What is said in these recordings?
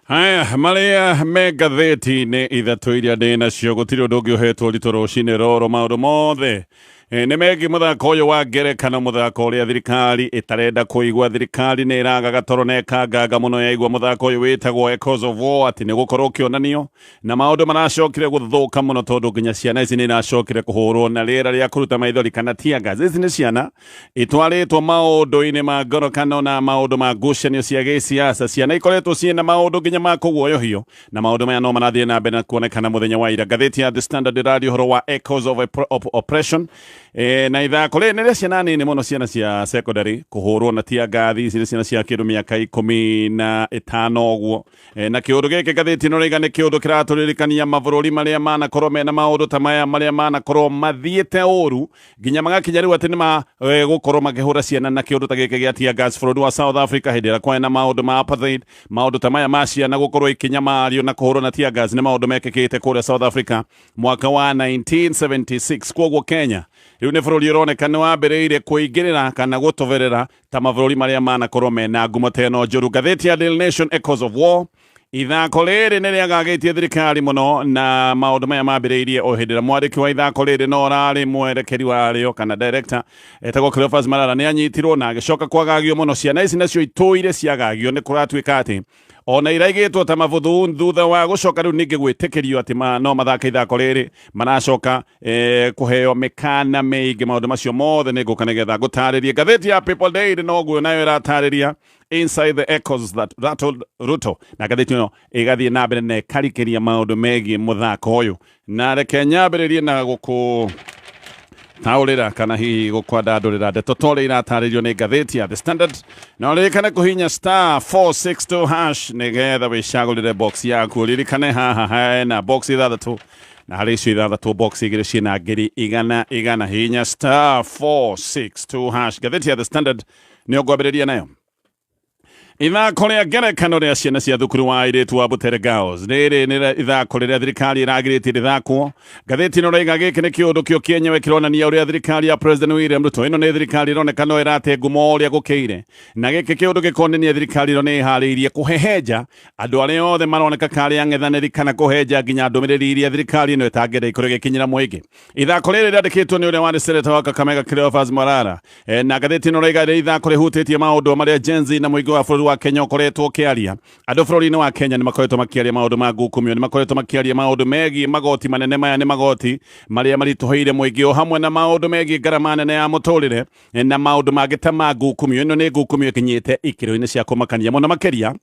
Haya, marĩa me ngathĩti-inĩ ithatũ iria ndĩ nacio, gũtirĩ ũndũ ũngĩ ũhetwo ũritũ rũcinĩ rũrũ, maũndũ mothe nĩ megiĩ mũthako ũyũ wa ngerekano, mũthako ũrĩa thirikari ĩtarenda kũigua. Thirikari nĩ ĩragaga toro na ĩkanganga mũno yaigua mũthako ũyũ wĩtagwo Echoes of War atĩ nĩ gũkorwo ũkĩonanio, na maũndũ maracokire gũthũka mũno tondũ nginya ciana ici nĩ iracokire kũhũrwo na rĩera rĩa kũruta maithori kana tear gas. Ici nĩ ciana itwarĩtwo maũndũ-inĩ ma ngoro kana ona maũndũ ma ngucanio cia gĩsiasa. Ciana ikoretwo ciĩna maũndũ nginya ma kũguoyohio, na maũndũ maya no marathiĩ na mbere na kuonekana mũthenya wa ira. Ngathĩti ya The Standard ĩraria ũhoro wa Echoes of Oppression, na ithako rĩrĩ nĩ rĩa ciana nini mũno, ciana cia secondary kũhũrwo na tear gas. Ici nĩ ciana cia kĩndũ mĩaka 15 ũguo. Na kĩũndũ gĩkĩ, ngathĩti ĩno rĩiga, nĩ kĩũndũ kĩratũririkania mabũrũri marĩa manakorwo mena maũndũ ta maya, marĩa manakorwo mathiĩte ũru nginya magakinya rĩu atĩ nĩ ma gũkorwo makĩhũra ciana na kĩũndũ ta gĩkĩ gĩa tear gas. Bũrũri wa South Africa, hĩndĩ ĩrĩa kwarĩ na maũndũ ma apartheid, maũndũ ta maya ma ciana gũkorwo ikĩnyamario na kũhũrwo na tear gas nĩ maũndũ mekĩkĩte kũrĩa South Africa mwaka wa 1976. Koguo Kenya rĩu nĩ bũrũri ũroneka nĩ wambĩrĩirie kũingĩrĩra kana gũtoberera ta mabũrũri marĩa manakorwo mena ngumo ta ĩno njũru. Ngathĩti ya Daily Nation, Echoes of War, ithako rĩrĩ nĩ rĩagagĩtie thirikari mũno, na maũndũ maya mambĩrĩirie o hĩndĩ ĩrĩa mwandĩki wa ithako rĩrĩ no ũrarĩ mwerekeri warĩo kana director etagwo Cleophas Malala nĩ anyitirwo na agĩcoka kwagagio mũno. Ciana ici nacio itũire ciagagio, nĩ kũratuĩka atĩ ona iraigĩtwo ta mabuthu thutha wa gũcoka rĩu ningĩ gwĩtĩkĩrio atĩ no mathake ithako rĩrĩ, maracoka kũheo mĩkana mĩingĩ. Maũndũ macio mothe nĩ ngũka nĩgetha ngũtarĩrie. Ngathĩti ya People Daily noguo nayo ĩratarĩria Inside the Echoes That Rattled Ruto, na ngathĩti ĩno ĩgathiĩ na mbere na ĩkarikĩria maũndũ megiĩ mũthako ũyũ. Na reke nyambĩrĩrie na gũkũ taũrĩra kana hihi gũkwandandũrĩra ndeto ta ũrĩa iratarĩrio nĩ ngathĩti ya The Standard, na ũririkane kũhinya *462# nĩgetha wĩcagũrĩre box yaku. Ũririkane haha hena box ithathatũ, na harĩ icio ithathatũ, box igĩrĩ ciĩna ngiri igana igana. Hinya *462#. Ngathĩti ya The Standard nĩyo ngwambĩrĩria nayo. Ithako rĩa ngerekano rĩa ciana cia thukuru wa airĩtu wa Butere Girls, rĩrĩ nĩ ithako rĩrĩa thirikari ĩragirĩtie rĩthakwo. Ngathĩti ĩno raiga gĩkĩ nĩ kĩũndũ kĩo kĩenyewe kĩronania ũrĩa thirikari ya President William Ruto, ĩno nĩ thirikari ĩroneka no ĩrate ngumo ũrĩa gũkĩire, na gĩkĩ kĩũndũ gĩkonania thirikari ĩno nĩ ĩharĩirie kũhehenja andũ arĩa othe maroneka karĩ ang'ethanĩri kana kũhenja nginya ndũmĩrĩri iria thirikari ĩno ĩtangĩenda ikorwo ĩgĩkinyĩra mũingĩ. Ithako rĩrĩ rĩandĩkĩtwo nĩ ũrĩa warĩ seneta wa Kakamega Cleophas Malala, na ngathĩti ĩno raiga rĩ ithako rĩhutĩtie maũndũ marĩa Gen Z na mũingĩ wa bũrũri wa Kenya ũkoretwo ũkĩaria. Andũ bũrũri-inĩ wa Kenya nĩ makoretwo makĩaria maũndũ ma ngukumio, nĩ makoretwo makĩaria maũndũ megiĩ magoti manene. Maya nĩ magoti marĩa maritũhĩire mũingĩ, o hamwe na maũndũ megiĩ ngarama nene ya mũtũrĩre na maũndũ mangĩ ta ma ngukumio. Ĩno nĩ ngukumio ĩkinyĩte ikĩro-inĩ cia kũmakania mũno makĩria.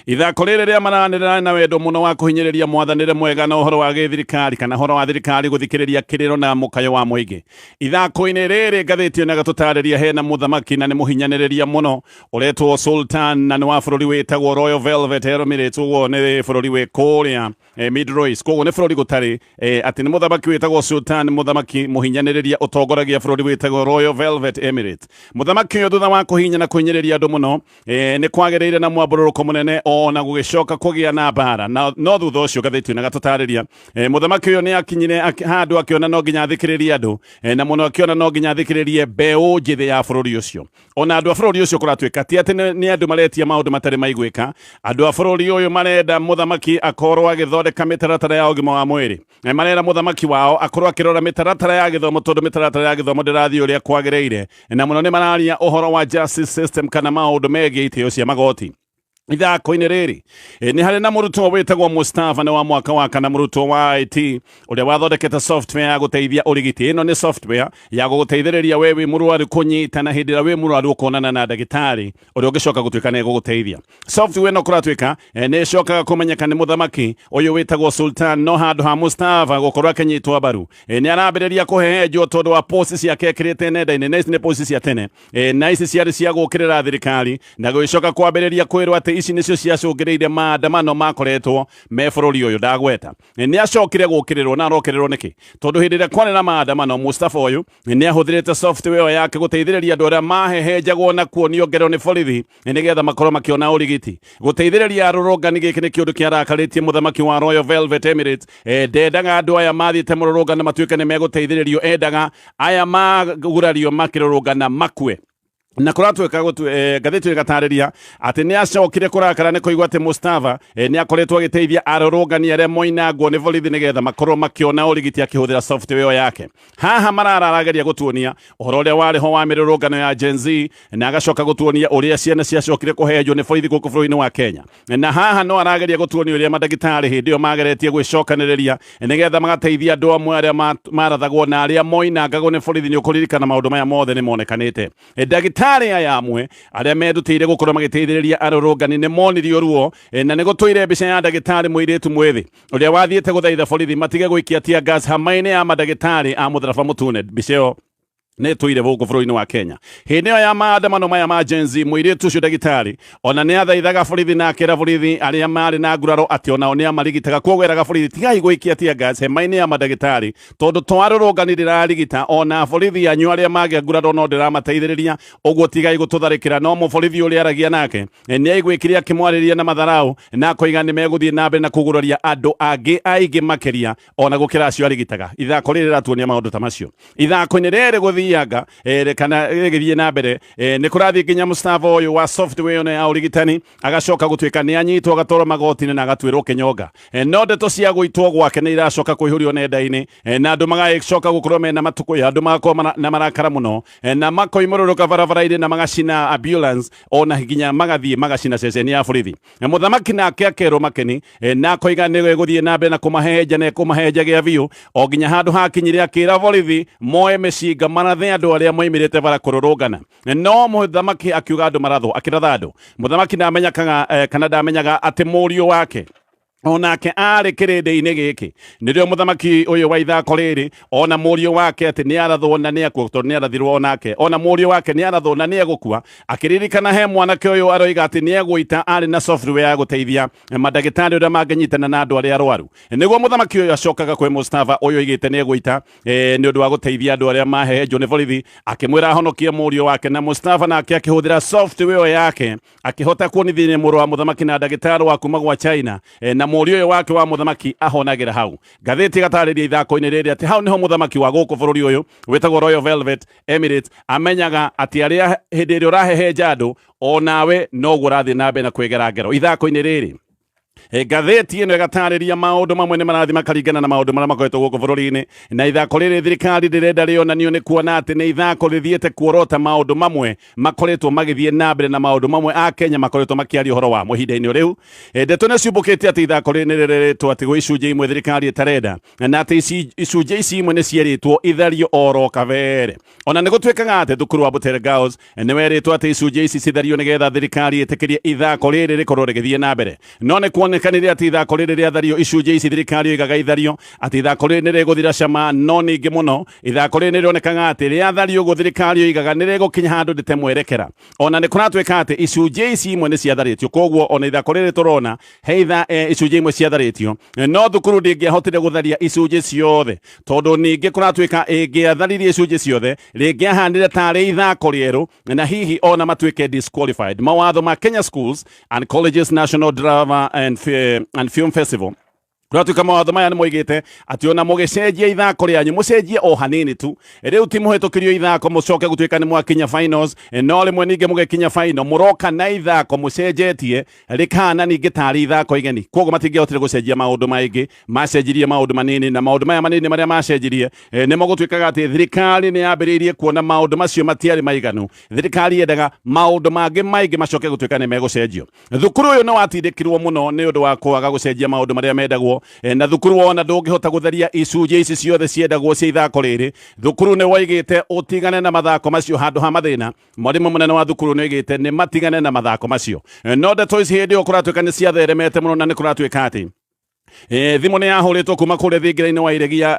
Ithako rĩrĩ rĩa maranĩrĩra na wendo mũno wa kũhinyĩrĩria mwathanĩre mwega na ũhoro wa gĩthirikari kana ũhoro wa thirikari gũthikĩrĩria kĩrĩro na mũkayo wa mũingĩ. Ithako-inĩ rĩrĩ, ngathĩti ĩno ĩgatũtarĩria hena mũthamaki na nĩ mũhinyanĩrĩria mũno ũretwo Sultan, na nĩ wa bũrũri wĩtagwo Royal Velvet Emirates. Ũguo nĩ bũrũri wĩ kũrĩa Middle East. Koguo nĩ bũrũri gũtarĩ atĩ nĩ mũthamaki wĩtagwo Sultan, mũthamaki mũhinyanĩrĩria ũtongoragia bũrũri wĩtagwo Royal Velvet Emirates. Mũthamaki ũyũ, thutha wa kũhinya na kũhinyĩrĩria andũ mũno, nĩ kwagĩrĩire na mwambũrũrũko mũnene ona gũgĩcoka kũgĩa na mbara, na no thutha ũcio, ngathĩti ĩno ĩgatũtarĩria, mũthamaki ũyũ nĩ akinyire handũ akĩona no nginya athikĩrĩrie andũ, na mũno akĩona no nginya athikĩrĩrie mbeũ njĩthĩ ya bũrũri ũcio. Ona andũ a bũrũri ũcio kũratuĩka ti atĩ nĩ andũ maretia maũndũ matarĩ maiguĩka. Andũ a bũrũri ũyũ marenda mũthamaki akorwo agĩthondeka mĩtaratara ya ũgima wa mwĩrĩ. Marera mũthamaki wao akorwo akĩrora mĩtaratara ya gĩthomo, tondũ mĩtaratara ya gĩthomo ndĩrathiĩ ũrĩa kwagĩrĩire, na mũno nĩ mararia ũhoro wa justice system kana maũndũ megiĩ itĩo cia magoti. Ithako-inĩ rĩrĩ nĩ harĩ na mũrutwo wĩtagwo Mustafa, nĩ wa mwaka wa kana, mũrutwo wa IT ũrĩa wathondekete software ya gũteithia ũrigiti. Ĩno nĩ software ya gũgũteithĩrĩria we wĩ mũrwaru kũnyita na hĩndĩ ĩrĩa wĩ mũrwaru ũkonana na ndagĩtarĩ ũrĩa ũngĩcoka gũtuĩka nĩ gũgũteithia. Software ĩno kũratuĩka nĩ ĩcokaga kũmenyeka nĩ mũthamaki ũyũ wĩtagwo Sultan, no handũ ha Mustafa gũkorwo akĩnyitwo mbaru, nĩ arambĩrĩria kũhehenjwo tondũ wa post ciake ekĩrĩte nenda-inĩ, na ici nĩ post cia tene, na ici ciarĩ cia gũkĩrĩra thirikari na gũgĩcoka kwambĩrĩria kwĩrwo atĩ ici nĩcio ciacũngĩrĩirie maandamano makoretwo me bũrũri ũyũ ndagweta. Nĩ acokire gũkĩrĩrwo, na arokĩrĩrwo nĩkĩ? Tondũ hĩndĩ ĩrĩa kwarĩ na maandamano, Mustafa ũyũ nĩ ahũthĩrĩte software ĩyo yake gũteithĩrĩria andũ arĩa mahehenjagwo na kuonio ngero nĩ borithi nĩgetha makorwo makĩona ũrigiti, gũteithĩrĩria arũrũngani. Gĩkĩ nĩ kĩũndũ kĩarakarĩtie mũthamaki wa Royal Velvet Emirates. Ndendaga andũ aya mathiĩte mũrũrũngano matuĩke nĩ megũteithĩrĩrio, endaga aya magurario makĩrũrũngana makue. Na kũratuĩka ngathĩti ĩgatarĩria atĩ nĩ acokire kũrakara nĩ kũigua atĩ Mustafa nĩ akoretwo agĩteithia arũrũngani arĩa moinangwo nĩ borithi nĩgetha makorwo makĩona ũrigiti akĩhũthĩra software ĩyo yake. Haha marararageria gũtuonia ũhoro ũrĩa warĩ ho wa mĩrũrũngano ya Gen Z, na agacoka gũtuonia ũrĩa ciana ciacokire kũhenjwo nĩ borithi gũkũ bũrũri-inĩ wa Kenya. Na haha no arageria gũtuonia ũrĩa mandagĩtarĩ hĩndĩ ĩyo mageretie gwĩcokanĩrĩria nĩgetha magateithia andũ amwe arĩa marathagwo na arĩa moinangagwo nĩ borithi. Nĩ ũkũririkana maũndũ maya mothe nĩ monekanĩte. Ndagĩtarĩ aya amwe arĩa merutĩire gũkorwo magĩteithĩrĩria arũrũngani nĩ monirio ruo, na nĩ gũtũire mbica ya ndagĩtarĩ mũirĩtu mwĩthĩ ũrĩa wathiĩte gũthaitha borithi matige gũikia tear gas hama-inĩ ya mandagĩtarĩ a mũtharaba mũtune. Mbica ĩyo nĩ tũire gũkũ bũrũri-inĩ wa Kenya hĩndĩ ĩyo ya maandamano maya ma Gen Z. Mũirĩtu ũcio ndagĩtarĩ ona nĩ athaithaga borithi na akĩra borithi arĩa marĩ na nguraro atĩ onao nĩ amarigitaga, koguo eraga borithi tigai gũikia tear gas hema-inĩ ya mandagĩtarĩ tondũ to arũrũngani ndĩrarigita, ona borithi anyu arĩa magĩa nguraro no ndĩramateithĩrĩria, ũguo tigai gũtũtharĩkĩra. No mũborithi ũrĩa aragia nake nĩ aiguĩkire akĩmwarĩria na matharau na akoiga nĩ megũthiĩ na mbere na kũguraria andũ angĩ aingĩ makĩria ona gũkĩra acio arigitaga. Ithako rĩrĩ rĩratuonia maũndũ ta macio. Ithako-inĩ rĩrĩ gũthianga kana rĩgĩthiĩ na mbere, nĩ kũrathiĩ nginya Mustafa ũyũ wa software ĩno ya ũrigitani agacoka gũtuĩka nĩ anyitwo, agatwarwo magoti-inĩ na agatuĩrwo kĩnyonga. No ndeto cia gũitwo gwake nĩ iracoka kũihũrio nenda-inĩ, na andũ magacoka gũkorwo mena matukũ, andũ magakorwo na marakara mũno, na makoimũrũrũka barabara-inĩ na magacina ambulance, ona nginya magathiĩ magacina ceceni ya borithi. Mũthamaki nake akerwo makeni, na akoiga nĩ gũthiĩ na mbere na kũmahehenja na kũmahehenja gĩa biũ, o nginya handũ hakinyire akĩra borithi moe mĩcinga marathe andũ arĩa moimĩrĩte bara kũrũrũngana. No mũthamaki akiuga andũ marathwo, akĩratha andũ. Mũthamaki ndamenyakaga kana ndamenyaga atĩ mũriũ wake onake arĩ kĩrĩndĩ-inĩ gĩkĩ. Nĩrĩo mũthamaki ũyũ wa ithako rĩrĩ ona mũriũ wake atĩ nĩ arathwo na nĩ akua, tondũ nĩ arathirwo onake, ona mũriũ wake nĩ arathwo na nĩ egũkua, akĩririkana he mwanake ũyũ aroiga atĩ nĩ egũita arĩ na software ya gũteithia mandagĩtarĩ ũrĩa mangĩnyitana na andũ arĩa arwaru. Nĩguo mũthamaki ũyũ acokaga kwĩ Mustafa ũyũ oigĩte nĩ egũita nĩ ũndũ wa gũteithia andũ arĩa mahehenjwo nĩ borithi, akĩmwĩra ahonokie mũriũ wake. Na Mustafa nake akĩhũthĩra software yake akĩhota kuonithia mũrũ wa mũthamaki na ndagĩtarĩ wa kuma gwa China, na mũriũ ũyũ wake wa mũthamaki ahonagĩra hau. Ngathĩti ĩgatarĩria ithako-inĩ rĩrĩ atĩ hau nĩho mũthamaki wa gũkũ bũrũri ũyũ wĩtagwo Royal Velvet Emirates amenyaga atĩ arĩa hĩndĩ ĩrĩa ũrahehenja andũ onawe noguo ũrathiĩ na mbere na kwĩgera ngero. Ithako-inĩ rĩrĩ, ngathĩti ĩno ĩgatarĩria maũndũ mamwe nĩ marathiĩ makaringana na maũndũ marĩa makoretwo gũkũ bũrũri-inĩ. Na ithako rĩrĩ thirikari ndĩrenda rĩonanio nĩ kuona atĩ nĩ ithako rĩthiĩte kuorota maũndũ mamwe makoretwo magĩthiĩ na mbere na maũndũ mamwe a Kenya makoretwo makĩaria ũhoro wamo ihinda-inĩ rĩu. Ndeto nĩ ciumbũkĩte atĩ ithako rĩrĩ nĩ rĩrĩtwo atĩ gwĩ icunjĩ imwe thirikari ĩtarenda, na atĩ icunjĩ ici imwe nĩ cierĩtwo ithario oro kabere. Ona nĩ gũtuĩkaga atĩ thukuru wa Butere Girls nĩ werĩtwo atĩ icunjĩ ici cithario nĩgetha thirikari ĩtĩkĩrie ithako rĩrĩ rĩkorwo rĩgĩthiĩ na mbere. No nĩ kuonekanire atĩ ithako rĩrĩ rĩathario icunjĩ ici thirikari yoigaga ithario, atĩ ithako rĩrĩ nĩ rĩgũthira cama. No ningĩ mũno ithako rĩrĩ nĩ rĩonekaga atĩ rĩathario ũguo thirikari yoigaga nĩ rĩgũkinya handũ rĩte mwerekera. Ona nĩ kũratuĩka atĩ icunjĩ ici imwe nĩ ciatharĩtio, koguo ona ithako rĩrĩ tũrona he itha icunjĩ imwe ciatharĩtio, no thukuru ndĩngĩahotire gũtharia icunjĩ ciothe, tondũ ningĩ kũratuĩka ĩngĩatharirie icunjĩ ciothe rĩngĩahanire tarĩ ithako rĩerũ na hihi ona matuĩke disqualified. Mawatho ma Kenya Schools and Colleges National Drama and Film Festival, kũratuĩka mawatho maya nĩ moigĩte atĩ ona mũgĩcenjia ithako rĩanyu mũcenjie o hanini tu. Rĩu ti mũhĩtũkĩrio ithako mũcoke gũtuĩka nĩ mwakinya finals, no rĩmwe ningĩ mũgĩkinya final mũroka na ithako mũcenjetie rĩkahana ningĩ tarĩ ithako igeni. Koguo matingĩahotire gũcenjia maũndũ maingĩ, macenjirie maũndũ manini, na maũndũ maya manini marĩa macenjirie nĩmo gũtuĩkaga atĩ thirikari nĩ yambĩrĩirie kuona maũndũ macio matiarĩ maiganu. Thirikari yendaga maũndũ mangĩ maingĩ macoke gũtuĩka nĩ megũcenjio. Thukuru ũyũ nĩ watindĩkirwo mũno nĩ ũndũ wa kwaga gũcenjia maũndũ marĩa mendagwo, na thukuru wona ndũngĩhota gũtheria icunjĩ ici ciothe ciendagwo cia ithako rĩrĩ. Thukuru nĩ woigĩte ũtigane na mathako macio handũ ha mathĩna. Mwarimu mũnene wa thukuru nĩ oigĩte nĩ matigane na mathako macio. No ndeto ici hĩndĩ ĩyo kũratuĩka nĩ ciatheremete mũno, na nĩ kũratuĩka atĩ thimũ nĩ yahũrĩtwo kuma kũrĩa thingira-inĩ wa iregi ya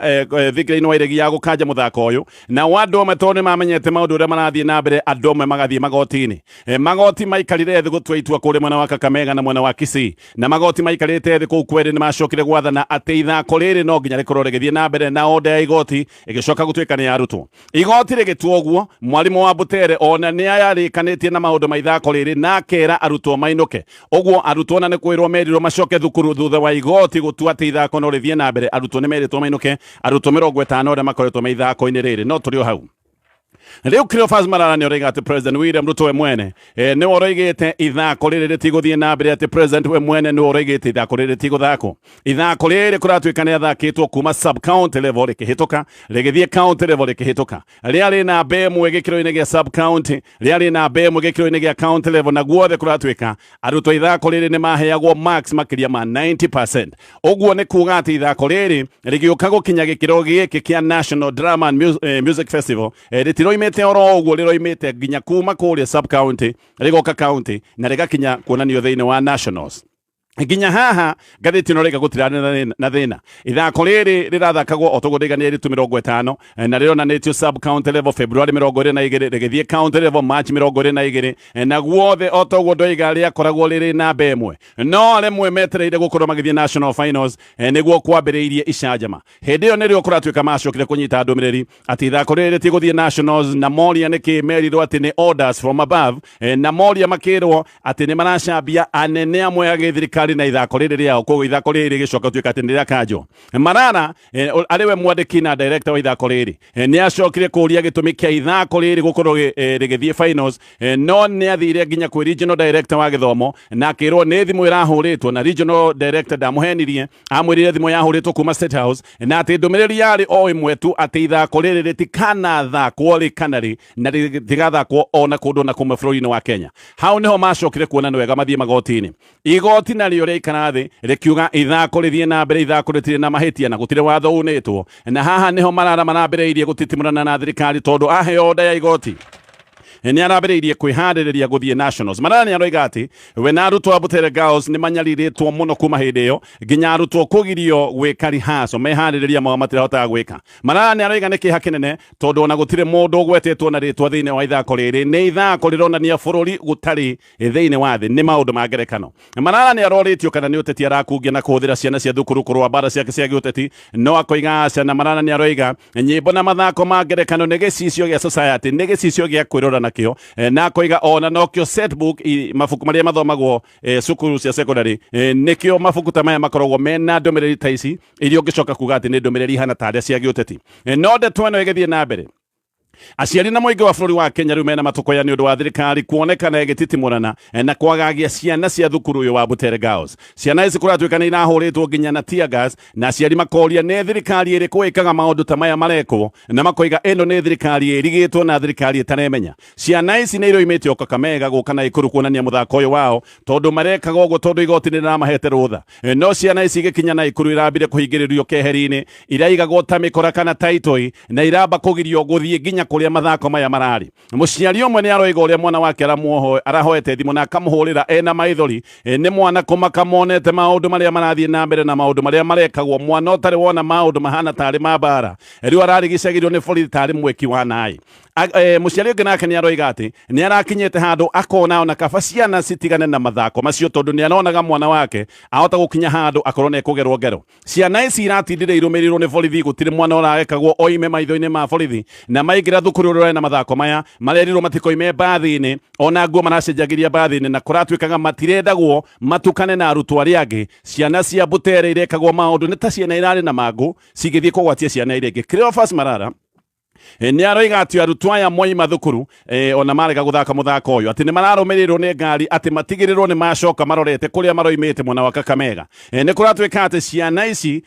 thingira-inĩ wa iregi ya gũkanja mũthako ũyũ, na andũ amwe tondũ nĩ mamenyete maũndũ ũrĩa marathiĩ na mbere, andũ amwe magathiĩ magoti-inĩ. Magoti maikarire thĩ gũtua itua kũrĩa mwena wa Kakamega na mwena wa Kisii, na magoti maikarĩte thĩ kũu kwerĩ nĩ macokire gwathana atĩ ithako rĩrĩ no nginya rĩkorwo rĩgĩthiĩ na mbere, na onda ya igoti ĩgĩcoka gũtuĩka nĩ yarutwo. Igoti rĩgĩtua ũguo, mwarimũ wa Butere ona nĩ ayarĩkanĩtie na maũndũ ma ithako rĩrĩ na akera arutwo mainũke. Ũguo arutwo na nĩ kwĩrwo merirwo macoke thukuru thutha wa igoti gũtua atĩ ithako no rĩthiĩ na mbere. Arutwo nĩ merĩtwo mainũke, arutwo 50 arĩa makoretwo me ithako-inĩ rĩrĩ. No tũrĩ o hau. Rĩu Cleophas Malala nĩ ũroiga atĩ President William Ruto we mwene nĩwe ũroigĩte ithako rĩrĩ rĩtigũthiĩ na mbere, atĩ President we mwene nĩwe ũroigĩte ithako rĩrĩ rĩtigũthakwo. Ithako rĩrĩ kũratuĩka nĩ athakĩtwo kuma sub county level rĩkĩhĩtũka, rĩgĩthiĩ county level rĩkĩhĩtũka, rĩarĩ namba 1 gĩkĩro-inĩ gĩa sub county, rĩarĩ namba 1 gĩkĩro-inĩ gĩa county level, na guothe kũratuĩka arutwo ithako rĩrĩ nĩ maheagwo marks makĩria ma 90%. Ũguo nĩ kuga atĩ ithako rĩrĩ rĩgĩũka gũkinya gĩkĩro gĩkĩ kĩa National Drama and Music Festival, rĩtiroimĩte oro ũguo, rĩroimĩte nginya kuma kũrĩa sub county rĩgoka county na rĩgakinya kuonanio thĩinĩ wa nationals. Nginya haha ngathĩti ĩno rĩga gũtirarĩ na thĩna. Ithako rĩrĩ rĩrathakagwo o toguo ndĩga nĩ airĩtu 50, na rĩronanĩtio sub county level February 22, rĩgĩthiĩ county level March 22, na guothe o toguo ndoiga rĩakoragwo rĩrĩ namba 1. No rĩmwe metereire gũkorwo magĩthiĩ national finals, nĩguo kwambĩrĩirie icanjama. Hĩndĩ ĩyo nĩrĩo kũratuĩka macokire kũnyita ndũmĩrĩri atĩ ithako rĩrĩ rĩtigũthiĩ nationals, na moria nĩkĩ merirwo atĩ nĩ orders from above, na moria makĩrwo atĩ nĩ maracambia anene amwe a gĩthirikari na ithako rĩrĩ rĩao, koguo ithako rĩrĩ rĩgĩcoka gũtuĩka atĩ nĩ rĩakanjwo. Malala arĩ we mwandĩki na director wa ithako rĩrĩ, nĩ acokire kũũria gĩtũmi kĩa ithako rĩrĩ gũkorwo rĩgĩthiĩ finals, no nĩ athire nginya kwĩ regional director wa gĩthomo na akĩrwo nĩ thimũ ĩrahũrĩtwo, na regional director ndamũhenirie, amwĩrire thimũ yahũrĩtwo kuma State House, na atĩ ndũmĩrĩri yarĩ o ĩmwe tu, atĩ ithako rĩrĩ rĩtikanathakwo rĩ kana rĩ, na rĩtigathakwo ona kũndũ na kũmwe bũrũri-inĩ wa Kenya. Hau nĩho macokire kuona nĩ wega mathiĩ magoti-inĩ. Igoti narĩo rĩaikara thĩ rĩkiuga ithako rĩthiĩ na mbere, ithako rĩtirĩ na mahĩtia na gũtirĩ watho unĩtwo. Na haha nĩho Malala marambĩrĩirie gũtitimũrana na thirikari, tondũ aheo order ya igoti nĩ arambĩrĩirie kwĩharĩrĩria gũthiĩ nationals. Malala nĩ aroiga atĩ we na arutwo a Butere Girls nĩ manyarirĩtwo mũno kuma hĩndĩ ĩyo nginya arutwo kũgirio gwĩka rehearsal, meharĩrĩria mao matirahotaga gwĩka. Malala nĩ aroiga nĩ kĩeha kĩnene tondũ ona gũtirĩ mũndũ ũgwetetwo na rĩtwa thĩinĩ wa ithako rĩrĩ, nĩ ithako rĩronania bũrũri gũtarĩ thĩinĩ wa thĩ, nĩ maũndũ ma ngerekano. Malala nĩ arorĩtio kana nĩ ũteti arakungia na kũhũthĩra ciana cia thukuru kũrũa mbara ciake cia gĩũteti, no akoiga aca. Na Malala nĩ aroiga nyĩmbo na mathako ma ngerekano nĩ gĩcicio gĩa society, nĩ gĩcicio gĩa kwĩrora nakĩo, na akoiga ona nokĩo set book, mabuku marĩa mathomagwo cukuru cia secondary, nĩkĩo mabuku ta maya makoragwo mena ndũmĩrĩri ta ici iria ũngĩcoka kuga atĩ nĩ ndũmĩrĩri ihana tarĩa cia gĩũteti. No ndeto ĩno ĩgĩthiĩ na mbere, aciari na mũingĩ wa bũrũri wa Kenya rĩu mena matũkũya nĩ ũndũ wa thirikari kuonekana ĩgĩtitimũrana na kwagagia ciana cia thukuru ũyũ wa Butere Girls. Ciana ici kũratuĩka nĩ irahũrĩtwo nginya na tear gas, na aciari makoria nĩ thirikari ĩrĩkũ ĩkaga maũndũ ta maya marekwo, na makoiga ĩno nĩ thirikari ĩrigĩtwo na thirikari ĩtaremenya. Ciana ici nĩ iroimĩte o Kakamega gũka Naikuru kuonania mũthako ũyũ wao, tondũ marekaga ũguo tondũ igoti nĩ rĩramahete rũtha. No ciana ici igĩkinya Naikuru irambire kũhingĩrĩrio keheri-inĩ, iraigagwo ta mĩkora kana ta itoi, na iramba kũgirio gũthiĩ nginya kũrĩa mathako maya mararĩ. Mũciari ũmwe nĩ aroiga ũrĩa mwana wake arahoete thimũ na akamũhũrĩra ena maithori, nĩ mwana kũmaka monete maũndũ marĩa marathiĩ na mbere na maũndũ marĩa marekagwo, mwana ũtarĩ wona maũndũ mahana tarĩ ma mbara, rĩu ararigicagĩrio nĩ borithi tarĩ mwĩki wa naĩ. Mũciari ũngĩ nake nĩ aroiga atĩ nĩ arakinyĩte handũ akona ona kaba ciana citigane na mathako macio, tondũ nĩ aronaga mwana wake ahota gũkinya handũ akorwo nĩ ekũgerwo ngero. Ciana ici iratindire irũmĩrĩirwo nĩ borithi, gũtirĩ mwana ũrarekagwo oime maitho-inĩ ma borithi, na maingĩra thukuru ũrĩa na mathako maya marerirwo matikoime mbathi-inĩ, ona nguo maracenjagĩria mbathi-inĩ, na kũratuĩkaga matirendagwo matukane na arutwo arĩa angĩ. Ciana cia Butere irekagwo maũndũ nĩ ta ciana irarĩ na mangũ cigĩthiĩ kũgwatia ciana iria ingĩ. Cleophas Malala nĩ aroiga atĩ arutwo aya moima thukuru, ona marega gũthaka mũthako ũyũ, atĩ nĩ mararũmĩrĩrwo nĩ ngari, atĩ matigĩrĩrwo nĩ macoka marorete kũrĩa maroimĩte mwena wa Kakamega. Nĩ kũratuĩka atĩ ciana ici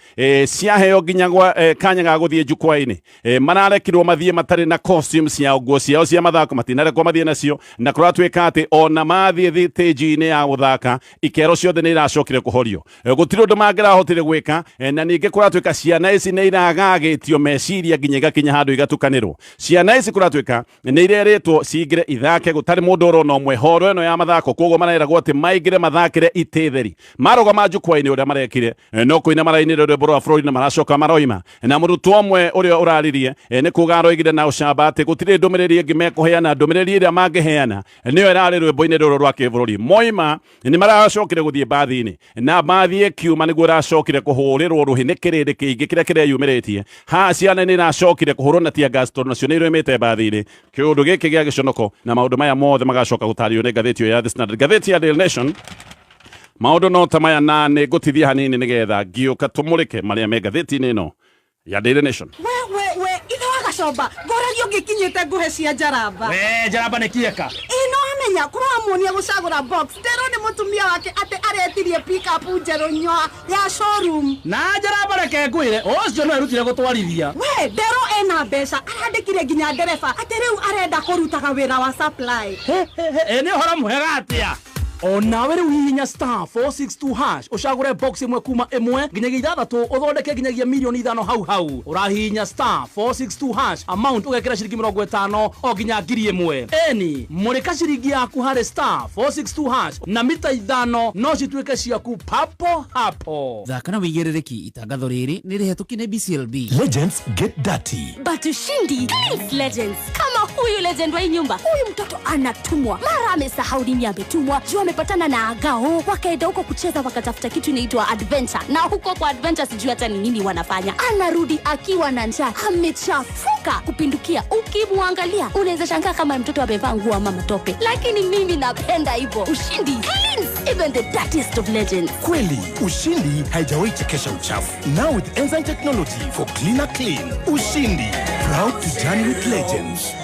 ciaheo nginya gwa kanya ga gũthiĩ jukwaa-inĩ, mararekirwo mathiĩ matarĩ na costume ciao, nguo ciao cia mathako matinarekwo mathiĩ nacio, na kũratuĩka atĩ ona mathiĩ thitĩnji-inĩ ya gũthaka ikero ciothe nĩ iracokire kũhorio. Gũtirĩ ũndũ mangĩrahotire gwĩka, na ningĩ kũratuĩka ciana ici nĩ iragagĩtio meciria nginya igakinya handũ igatukanĩrwo. Ciana ici kũratuĩka nĩ irerĩtwo cingĩre ithake gũtarĩ mũndũ ũrona ũmwe horo ĩno ya mathako, koguo mareragwo atĩ maingĩre mathakĩre itĩ theri. Marũgama jukwaa-inĩ ũrĩa marekire, no kũina marainĩre rwĩmbo rwa bũrũri na maracoka maroima. Na mũrutwo ũmwe ũrĩa ũraririe, nĩ kuga aroigire na ũcamba atĩ gũtirĩ ndũmĩrĩri ĩngĩ mekũheana, ndũmĩrĩri ĩrĩa mangĩheana nĩyo ĩrarĩ rwĩmbo-inĩ rũrũ rwa kĩbũrũri. Moima nĩ maracokire gũthiĩ mbathi-inĩ, na mbathi ĩkiuma nĩguo ĩracokire kũhũrĩrwo rũhĩ nĩ kĩrĩndĩ kĩingĩ kĩrĩa kĩreyumĩrĩtie. Haha ciana nĩ iracokire kũhũrwo na tear gas tondũ nacio nĩ iroimĩte mbathi-inĩ. Kĩũndũ gĩkĩ gĩa gĩconoko na maũndũ maya mothe magacoka gũtarĩrio nĩ ngathĩti ĩyo ya The Standard. Ngathĩti ya Daily Nation, maũndũ no ta maya, na nĩ ngũtithia hanini nĩgetha ngĩũka tũmũrĩke marĩa me ngathĩti-inĩ ĩno ya Daily Nation. We we we, ithe wa Gacomba ngũragio ngĩkinyĩte ngũhe cia njaramba. We njaramba nĩ kieka. Ĩ no amenya kũramuonia gũcagũra box nderwo nĩ mũtumia wake atĩ aretirie pickup njerũ nyoa ya showroom. Na njaramba reke ngwĩre ũcio no erutire gũtwarithia. We nderwo ena mbeca arandĩkire nginya ndereba atĩ rĩu arenda kũrutaga wĩra wa supply. Ĩ nĩ ũhoro mwega atĩa. Onawe rĩu hihinya star 462 hash ũcagũre box ĩmwe kuma ĩmwe nginyagia ithathatũ ũthondeke nginyagia milioni 5 hau hau. Ũrahihinya star 462 hash amount ũgekĩra ciringi 50 o nginya 1000. Eni mũrĩka ciringi yaku harĩ star 462 hash na mita 5 no cituĩke ciaku papo hapo. Thaka na wĩigĩrĩrĩki itangatho rĩrĩ nĩ rĩhetũkie nĩ BCLB. Legends get dirty. But ushindi cleans legends. Kama huyu legend wa hii nyumba, huyu mtoto anatumwa mara amesahau nini ametumwa, juu amepatana na agao wakaenda huko kucheza wakatafuta kitu inaitwa adventure, na huko kwa adventure sijui hata ni nini wanafanya. Anarudi akiwa na njaa, amechafuka kupindukia. Ukimwangalia unaweza shangaa kama mtoto amevaa nguo ama matope, lakini mimi napenda hivyo. Ushindi cleans even the dirtiest of legends. Kweli ushindi haijawahi chekesha uchafu. Now with enzyme technology for cleaner clean. Ushindi, proud to journey with legends.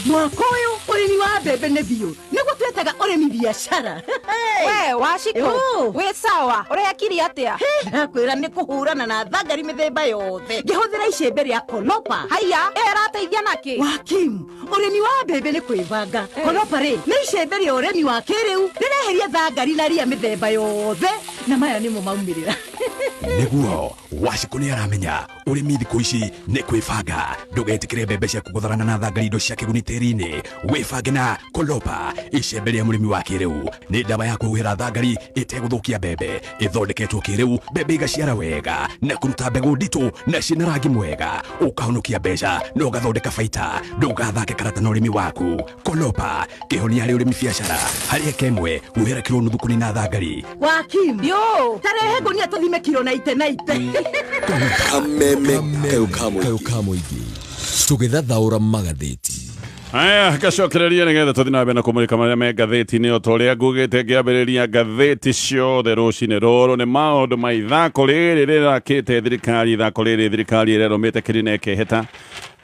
Mwaka ũyũ ũrĩmi wa mbembe nĩ biũ nĩguo twetaga ũrĩmi biacara. We Washiko, wĩ sawa? Ũrekire atĩa? Ndakwĩra nĩ kũhũrana na thangari mĩthemba yothe ngĩhũthĩra icembe rĩa Kolopa. Haiya, ĩrateithia nakĩ? Wakimu, ũrĩmi wa mbembe nĩ kwĩbanga. Kolopa rĩ nĩ icembe rĩa ũrĩmi wa kĩrĩu rĩreheria thangari na ria mĩthemba yothe, na maya nĩmo maumĩrĩra. Nĩguo Washiko nĩ aramenya ũrĩmi thikũ ici nĩ kwĩbanga. Ndũgetĩkĩre mbembe ciaku gũtharana na thangari indo cia kĩguni tĩri-inĩ. Wĩbange na Kolopa, icembe rĩa mũrĩmi wa kĩrĩu. Nĩ ndawa ya kũhuhĩra thangari ĩtegũthũkia mbembe, ĩthondeketwo kĩrĩu, mbembe igaciara wega na kũruta mbegũ nditũ na ciĩna rangi mwega. Ũkahonokia mbeca na ũgathondeka baita. Ndũgathake karata na ũrĩmi waku. Kolopa, kĩhonia harĩ ũrĩmi biacara. Harĩ eka ĩmwe huhĩra kiro nuthu kũnina thangari. Wakimu, yo tarehe ngũnia tũthime kiro na ite na ite. Kameme kayo kamuigi tũgĩthathaũra magathĩti. Aya, gacokereria nĩgetha tũthiĩ na mbere na kũmũrĩka marĩa me ngathĩti-inĩ. O ta ũrĩa ngugĩte ngĩambĩrĩria ngathĩti ciothe rũcinĩ rũrũ nĩ maũndũ ma ithako rĩrĩ rĩrakĩte thirikari. Ithako rĩrĩ thirikari ĩrerũmĩte kĩrĩ na ĩkeheta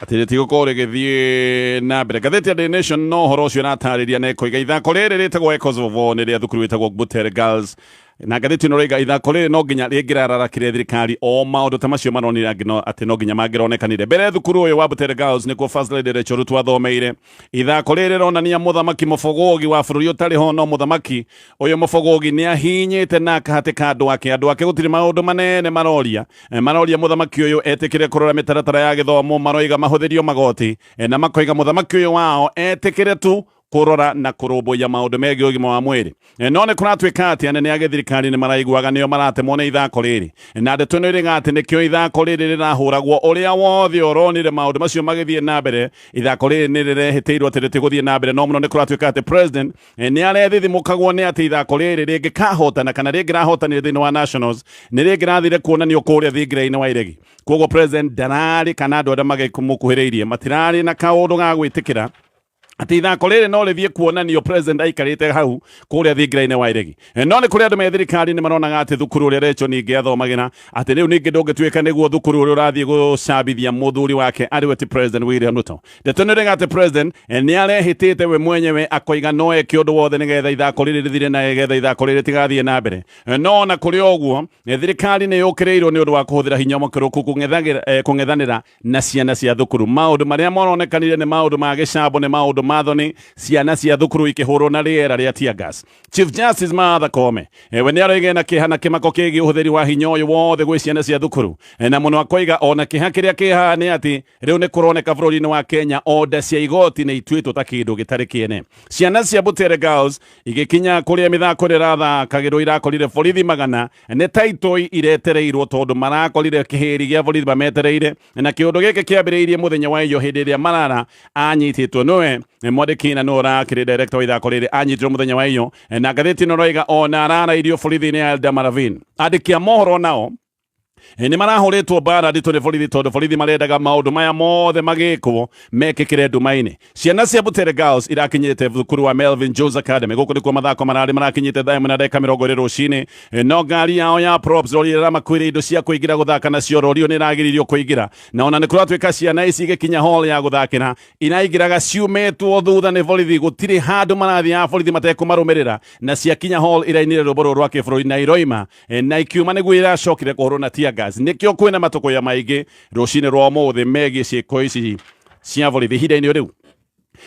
atĩ rĩtigũkorwo rĩgĩthiĩ na mbere. Ngathĩti ya Daily Nation no ũhoro ũcio ĩratarĩria na ĩkoiga ithako rĩrĩ rĩtagwo Echoes of War nĩ rĩa thukuru ĩtagwo Butere Girls, na ngathĩti ĩno rĩiga ithako rĩrĩ no nginya rĩngĩrararakire thirikari o maũndũ ta macio maronire angĩ atĩ no nginya mangĩronekanire. Mbere thukuru ũyũ wa Butere Girls nĩkuo First Lady Rachel Ruto athomeire. Ithako rĩrĩ rĩronania mũthamaki mũbogogi wa bũrũri ũtarĩ ho, no mũthamaki ũyũ mũbogogi nĩ ahinyĩte na akahatĩka andũ ake. Andũ ake gũtirĩ maũndũ manene maroria. Maroria mũthamaki ũyũ etĩkĩre kũrora mĩtaratara ya gĩthomo, maroiga mahũthĩrio magoti, na makoiga mũthamaki ũyũ wao etĩkĩre tu kũrora na kũrũmbũiya maũndũ megiĩ ũgima wa mwĩrĩ. No nĩ kũratuĩka atĩ anene a gĩthirikari nĩ maraiguaga nĩo maratemwo nĩ ithako rĩrĩ, na ndeto ĩno ĩrĩga atĩ nĩkĩo ithako rĩrĩ rĩrahũragwo. Ũrĩa wothe ũronire maũndũ macio magĩthiĩ na mbere, ithako rĩrĩ nĩ rĩrehĩtĩirwo atĩ rĩtigũthiĩ na mbere. No mũno nĩ kũratuĩka atĩ president nĩ arethithimũkagwo nĩ atĩ ithako rĩrĩ rĩngĩkahotana kana rĩngĩrahotanire thĩinĩ wa nationals nĩ rĩngĩrathire kuonanio kũrĩa thingira-inĩ wa iregi. Koguo president ndararĩ kana andũ arĩa magĩmũkuhĩrĩirie matirarĩ na kaũndũ ga gwĩtĩkĩra atĩ ithako rĩrĩ no rĩthiĩ kuonanio president aikarĩte hau kũrĩa thingira-inĩ wa iregi. No nĩ kũrĩ andũ me thirikari nĩ maronaga atĩ thukuru ũrĩa Rachel ningĩ athomagĩra atĩ rĩu ningĩ ndũngĩtuĩka nĩguo thukuru ũrĩa ũrathiĩ gũcambithia mũthuri wake arĩ we ti president William Ruto. Ndeto nĩ ĩrĩga atĩ president nĩ arehĩtĩte we mwenyewe akoiga no eke ũndũ wothe nĩgetha ithako rĩrĩ rĩthire na nĩgetha ithako rĩrĩ rĩtigathiĩ na mbere. No ona kũrĩ ũguo thirikari nĩ yũkĩrĩirwo nĩ ũndũ wa kũhũthĩra hinya mũkĩrũku kũng'ethanĩra na ciana cia thukuru. Maũndũ marĩa maronekanire nĩ maũndũ ma gĩcambo, nĩ maũndũ mathoni, ciana cia thukuru ikĩhũrwo na rĩera rĩa tear gas. Chief Justice Martha Koome we nĩ aroiga na kĩeha na kĩmako kĩgiĩ ũhũthĩri wa hinya ũyũ wothe gwĩ ciana cia thukuru, na mũno akoiga ona kĩeha kĩrĩa kĩ haha nĩ atĩ rĩu nĩ kũroneka bũrũri-inĩ wa Kenya order cia igoti nĩ ituĩtwo ta kĩndũ gĩtarĩ kĩene. Ciana cia Butere Girls igĩkinya kũrĩa mĩthako ĩrathakagĩrwo irakorire borithi magana nĩ taitoi iretereirwo tondũ marakorire kĩhĩri gĩa borithi mametereire, na kĩũndũ gĩkĩ kĩambĩrĩirie mũthenya wa iyo hĩndĩ ĩrĩa Marara anyitĩtwo nĩwe mwandĩki na nĩwe ũrakĩrĩ director wa ithako rĩrĩ anyitirwo mũthenya wa iyo, na ngathĩti ĩno ĩroiga ona ararairio borithi-inĩ ya Eldama Ravine. Andĩki a mohoro nao Nĩ marahũrĩtwo mbara nditũ nĩ borithi tondũ borithi marendaga maũndũ maya mothe magĩkwo mekĩkĩre nduma-inĩ. Ciana cia Butere Girls irakinyĩte thukuru wa Melvin Jones Academy, gũkũ nĩkuo mathako mararĩ, marakinyĩte thaa 1:20 rũcinĩ, no ngari yao ya props, rori ĩrĩa ĩramakuĩire indo cia kũingĩra gũthaka nacio, rori ĩyo nĩ ĩragiririo kũingĩra, na ona nĩ kũratuĩka ciana ici igĩkinya hall ya gũthakĩra iraingĩraga ciumĩtwo thutha nĩ borithi, gũtirĩ handũ marathiaga borithi matekũmarũmĩrĩra, na ciakinya hall irainire rwĩmbo rũrũ rwa kĩbũrũri na iroima, na ikiuma nĩguo iracokire kũhũrwo na tear gas. Nĩkĩo kwĩna matũkũya maingĩ rũcinĩ rwa ũmũthĩ megiĩ ciĩko ici cia borithi. Ihinda-inĩ rĩu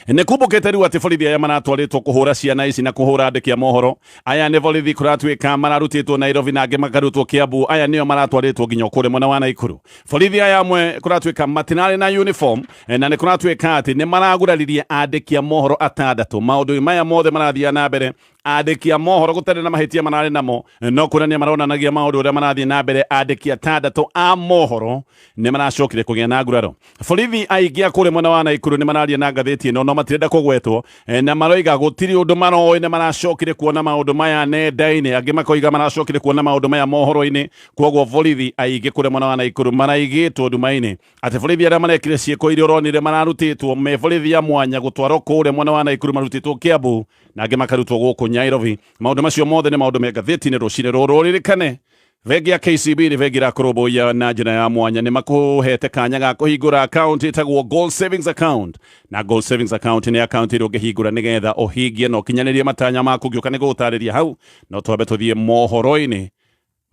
nĩ kumbũkĩte rĩu atĩ borithi aya maratwarĩtwo kũhũra ciana ici na kũhũra andĩki a mohoro aya nĩ borithi kũratuĩka mararutĩtwo Nairobi na angĩ makarutwo Kiambu. Aya nĩo maratwarĩtwo nginya kũrĩa mwena wa Naikuru. Borithi aya amwe kũratuĩka matinarĩ na uniform, na nĩ kũratuĩka atĩ nĩ maraguraririe andĩki a mohoro atandatũ. Maũndũ maya mothe marathiĩ na mbere, andĩki a mohoro gũtarĩ na mahĩtia mararĩ namo, no kuonania maronanagia maũndũ ũrĩa marathiĩ na mbere. Andĩki atandatũ a mohoro nĩ maracokire kũgĩa na nguraro. Borithi aingĩ a kũrĩa mwena wa Naikuru nĩ mararia na ngathĩti ĩno, no matirenda kũgwetwo, na maroiga gũtirĩ ũndũ maroĩ, nĩ maracokire kuona maũndũ maya nenda-inĩ, angĩ makoiga maracokire kuona maũndũ maya mohoro-inĩ. Koguo borithi aingĩ kũrĩa mwena wa Naikuru maraigĩtwo nduma-inĩ atĩ borithi arĩa marekire ciĩko iria ũronire mararutĩtwo me borithi a mwanya gũtwarwo kũrĩa mwena wa Naikuru, marutĩtwo Kiambu na angĩ makarutwo gũkũ Nairobi. Maũndũ macio mothe nĩ maũndũ me ngathĩti-inĩ rũcinĩ rũrũ. Ririkane bengi ya KCB nĩ bengi ĩrakũrũmbũiya na njĩra ya mwanya, nĩ makũhete kanya ga kũhingũra account ĩtagwo Gold Savings Account, na Gold Savings Account nĩ account ĩrĩa ũngĩhingũra nĩgetha ũhingie na ũkinyanĩrie matanya maku. Ngĩũka nĩ gũgũtarĩria hau, no twambe tũthiĩ mohoro-inĩ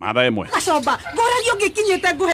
ma thaa 1. Gacomba ngũragia ũngĩkinyĩte nguhe.